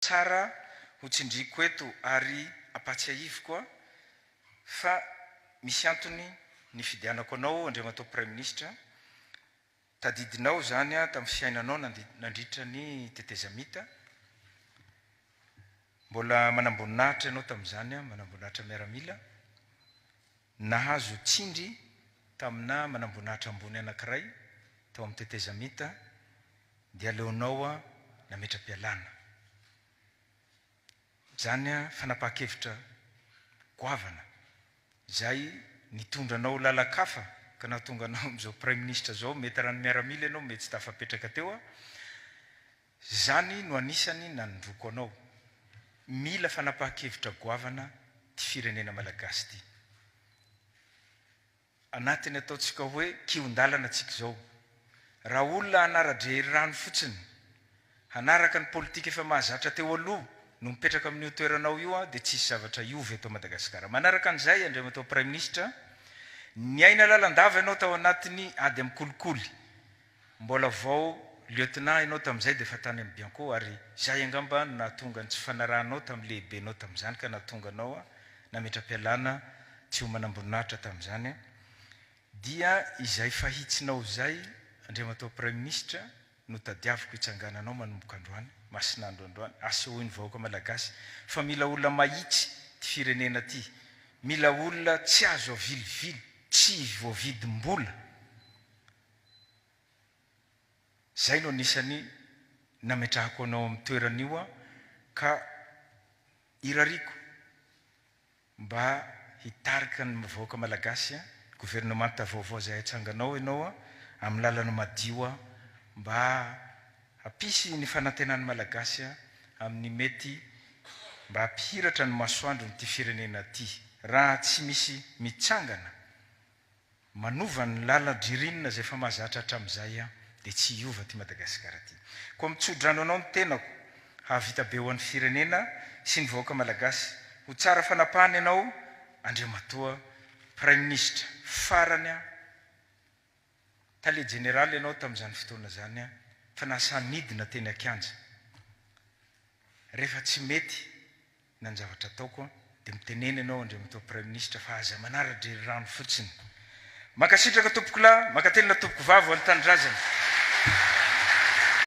Tsara ho tsindriako eto ary ampahatsiahiviko fa misy antony nifidianako anao Andriamatoa Praiminisitra, tadidinao izany tamin'ny fiainanao nandritra ny tetezamita, mbola manamboninahitra ianao tamin'izany, manamboninahitra miaramila, nahazo tsindry tamina manamboninahitra ambony anankiray tao amin'ny tetezamita, dia aleonao nametra-pialana. Izany fanapahan-kevitra goavana izay nitondra anao lalan-kafa ka nahatonga anao amin'izao Praiminisitra izao, mety raha ny miaramila ianao mety tsy tafapetraka teo, izany no anisany nanondroako anao. Mila fanapahan-kevitra goavana ity firenena malagasy ity. Anatin'ny ataontsika hoe kihon-dalana tsika izao. Raha olona hanara-drehery rano fotsiny, hanaraka ny politika efa mahazatra teo aloha no mipetraka amin'io toeranao io dia tsy hisy zavatra hiova eto Madagasikara. Manaraka an'izay, Andriamatoa Praiminisitra, niaina lalandava ianao tao anatin'ny ady amin'ny kolikoly. Mbola vao Lieutenant ianao tamin'izay dia efa tany amin'ny Bianco ary izay angamba no nahatonga ny tsy fanarahanao tamin'ny lehibenao tamin'izany ka nahatonga anao nametra-pialana tsy ho manamboninahitra tamin'izany. Dia izay fahitsinao izay Andriamatoa Praiminisitra no tadiaviko hitsangananao manomboka androany, masin'andro androany, asehoy ny vahoaka Malagasy fa mila olona mahitsy ity firenena ity, mila olona tsy azo avilivily, tsy voavidim-bola. Zay no anisany nametrahako anao amin'ny toerana io ka irariako mba hitarika ny vahoaka Malagasy, governemanta vaovao izay hatsanganao ianao amin'ny lalana madio mba hampisy ny fanantenan'ny Malagasy amin'ny mety mba hampihiratra ny masoandron'ity firenena ity raha tsy misy mitsangana Manova ny lalan-dririnina izay efa mahazatra hatramin'izay aho dia tsy hiova ity Madagasikara ity. Koa mitso-drano anao ny tenako hahavita be ho an'ny firenena sy ny vahoaka Malagasy. Ho tsara fanapahana ianao Andriamatoa Praiminisitra. Farany aho, Tale Jeneraly ianao tamin'izany fotoana izany fa nahasahy nidina teny an-kianja. Rehefa tsy mety na ny zavatra ataoko dia mitenena ianao Andriamatoa Praiminisitra fa aza manara-drery rano fotsiny. Mankasitraka tompokolahy, mankatelina tompokovavy ho an'ny tanindrazana.